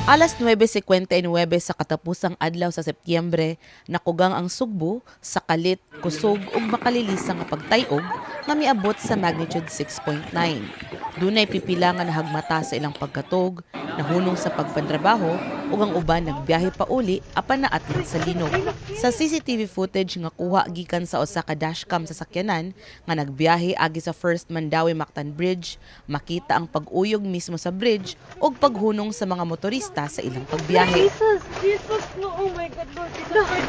Alas 9:59 sa katapusang adlaw sa Setyembre, nakugang ang Sugbo sa kalit, kusog ug makalilisang nga pagtay-og nga miabot sa magnitude 6.9. Dunay pipila nga nahagmata sa ilang pagkatog, nahunong sa pagpantrabaho ug ang uban nagbiyahe pa uli apan naatlit sa linog. Sa CCTV footage nga kuha gikan sa usa ka dashcam sa sakyanan nga nagbiyahe agi sa First Mandaue Mactan Bridge, makita ang pag-uyog mismo sa bridge ug paghunong sa mga motorista sa ilang pagbiyahe. Jesus, Jesus, no, oh my God, Lord, Jesus, Lord,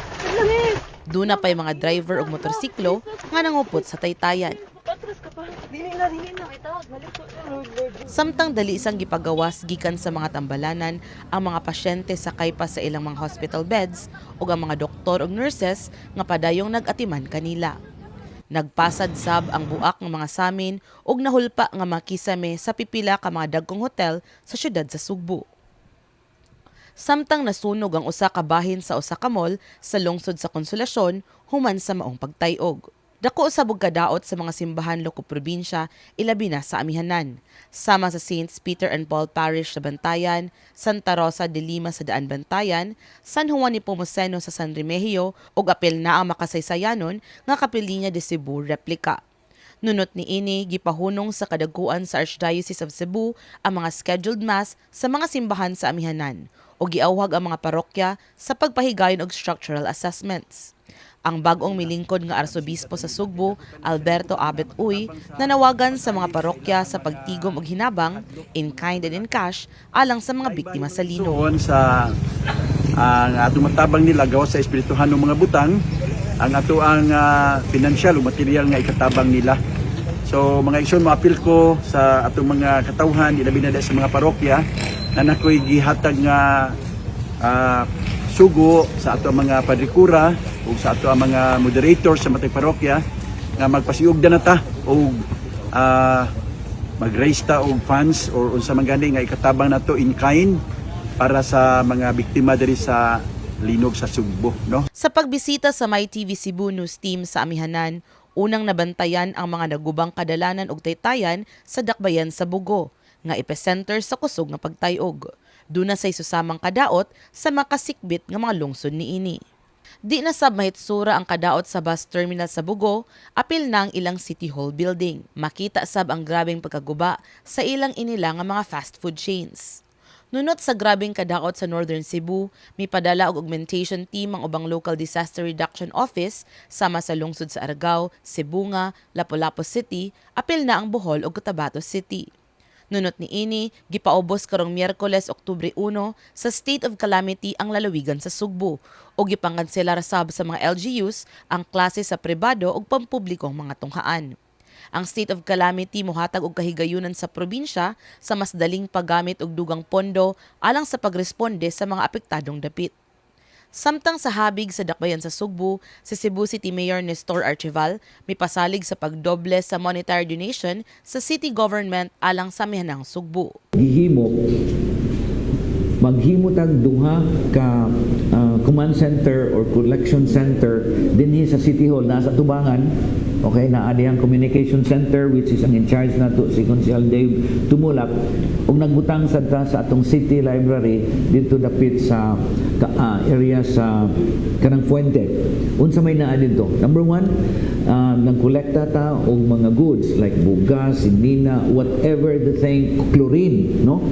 yes. Duna pay mga driver ug motorsiklo nga nangupot sa taytayan. Patras ka pa. Dili na, dili na. Ay, tawag, balik ko. Lord, Lord. Samtang dali isang gipagawas gikan sa mga tambalanan ang mga pasyente sakay pa sa ilang mga hospital beds ug ang mga doktor ug nurses nga padayong nag-atiman kanila. Nagpasad sab ang buak ng mga samin ug nahulpa nga makisame sa pipila ka mga dagkong hotel sa syudad sa Sugbo. Samtang nasunog ang usa ka bahin sa usa ka mall sa lungsod sa Konsolasyon human sa maong pagtay-og. Dako usab og kadaot sa mga simbahan lokop probinsya, ilabi na sa Amihanan. Sama sa Saints Peter and Paul Parish sa Bantayan, Santa Rosa de Lima sa Daan Bantayan, San Juan Nepomuceno sa San Remigio ug apil na ang makasaysayanon nga Kapilinya de Cebu replica. Nunot ni ini, gipahunong sa kadagkuan sa Archdiocese of Cebu ang mga scheduled mass sa mga simbahan sa Amihanan ug giawhag ang mga parokya sa pagpahigayon og structural assessments. Ang bag-ong milingkod nga arsobispo sa Sugbo, Alberto Abet Uy, nanawagan sa mga parokya sa pagtigom og hinabang in kind and in cash alang sa mga biktima sa linog. Suon sa ang atong matabang nila gawas sa espirituhanong mga butang, ang ato ang pinansyal o material nga ikatabang nila. So mga igsoon, moapil ko sa atong mga katawhan, ilabi na sa mga parokya na nakoy gihatag nga sugo sa ato ang mga padrikura ug sa ato ang mga moderator sa matag parokya nga magpasiugda na ta og mag-raise ta og funds or unsa man gani nga ikatabang nato in kind para sa mga biktima diri sa linog sa Sugbo, no? Sa pagbisita sa MyTV Cebu News Team sa Amihanan, unang nabantayan ang mga nagubang kadalanan ug taytayan sa dakbayan sa Bugo, nga epicenter sa kusog nga pagtayog. Duna say susamang kadaot sa makasikbit nga mga lungsod niini. Di na sab mahitsura ang kadaot sa bus terminal sa Bugo, apil na ang ilang City Hall building. Makita sab ang grabeng pagkaguba sa ilang inila nga mga fast food chains. Nunot sa grabeng kadaot sa Northern Cebu, mipadala og augmentation team ang ubang local disaster reduction office sama sa lungsod sa Argao, Sibonga, Lapu-Lapu City, apil na ang Bohol ug Cotabato City. Nunot ni ini, gipaubos karong Miyerkules, Oktubre 1 sa state of calamity ang lalawigan sa Sugbo ug gipanganselar sab sa mga LGUs ang klase sa pribado ug pampublikong mga tunghaan. Ang state of calamity mohatag og kahigayunan sa probinsya sa mas daling paggamit og dugang pondo alang sa pagresponde sa mga apektadong dapit. Samtang sa habig sa dakbayan sa Sugbo, si Cebu City Mayor Nestor Archival mipasalig sa pagdoble sa monetary donation sa city government alang sa amihanang Sugbo. Gihimo maghimo tag duha ka command center or collection center dinhi sa City Hall nasa tubangan, okay? Naa dihang communication center which is ang in charge nato si Konsehal Dave Tumulak, ug nagbutang sad ta sa atong city library dito dapit sa area sa kanang Fuente. Unsa may naa didto? Number one, nang kolekta ta og mga goods like bugas, sinina, whatever the thing, chlorine, no,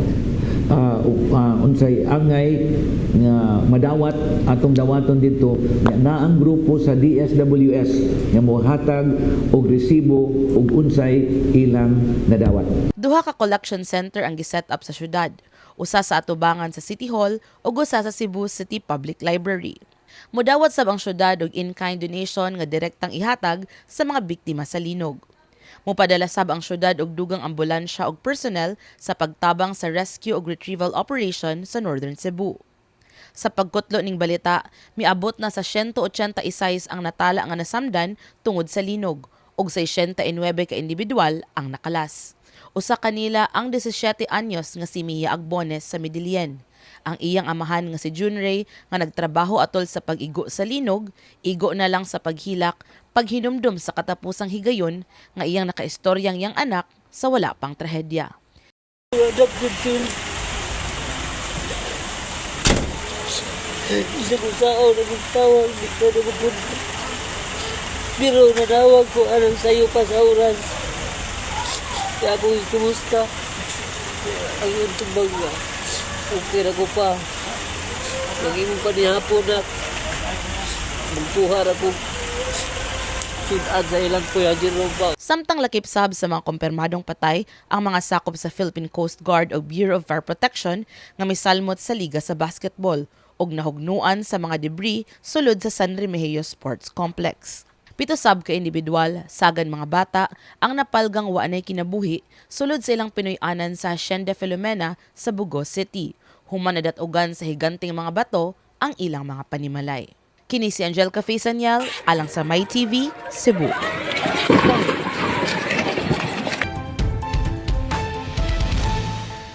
unsay angay nga madawat atong dawaton didto nga naa ang grupo sa DSWS nga mohatag og resibo og unsay ilang nadawat. Duha ka collection center ang giset up sa syudad, usa sa atubangan sa City Hall ug usa sa Cebu City Public Library. Mudawat sab ang syudad og in-kind donation nga direktang ihatag sa mga biktima sa linog. Mupadala sab ang syudad og dugang ambulansya og personnel sa pagtabang sa rescue ug retrieval operation sa Northern Cebu. Sa pagkutlo ning balita, miabot na sa 186 ang natala nga nasamdan tungod sa linog ug 609 ka individual ang nakalas. Usa kanila ang 17 anyos nga si Mia Agbones sa Medellin. Ang iyang amahan nga si Junrey nga nagtrabaho atol sa pag-igo sa linog, igo na lang sa paghilak, paghinumdum sa katapusang higayon nga iyang nakaistoryang iyang anak sa wala pang trahedya. Adopted team. Isa ko sao na tawag, di ko na mapunta. Pero nanawag ko anong sayo pa sa oras. Kaya ako kumusta. Ang iyong tubag nga. Okay ra ko pa. Nag-imong pa ni hapon na magkuha ra ko sud-an sa ilang Kuya Jerome ba. Samtang lakip sab sa mga kumpirmadong patay ang mga sakop sa Philippine Coast Guard o Bureau of Fire Protection nga misalmot sa liga sa basketball ug nahugnuan sa mga debris sulod sa San Remigio Sports Complex. 7 sab ka individual, sagan mga bata, ang napalgang waanay kinabuhi sulod sa ilang Pinoy-anan sa Hacienda Filomena sa Bogo City. Human nadatugan sa higanting mga bato ang ilang mga panimalay. Kini si Angel Cafe Sanyal, alang sa My TV, Cebu.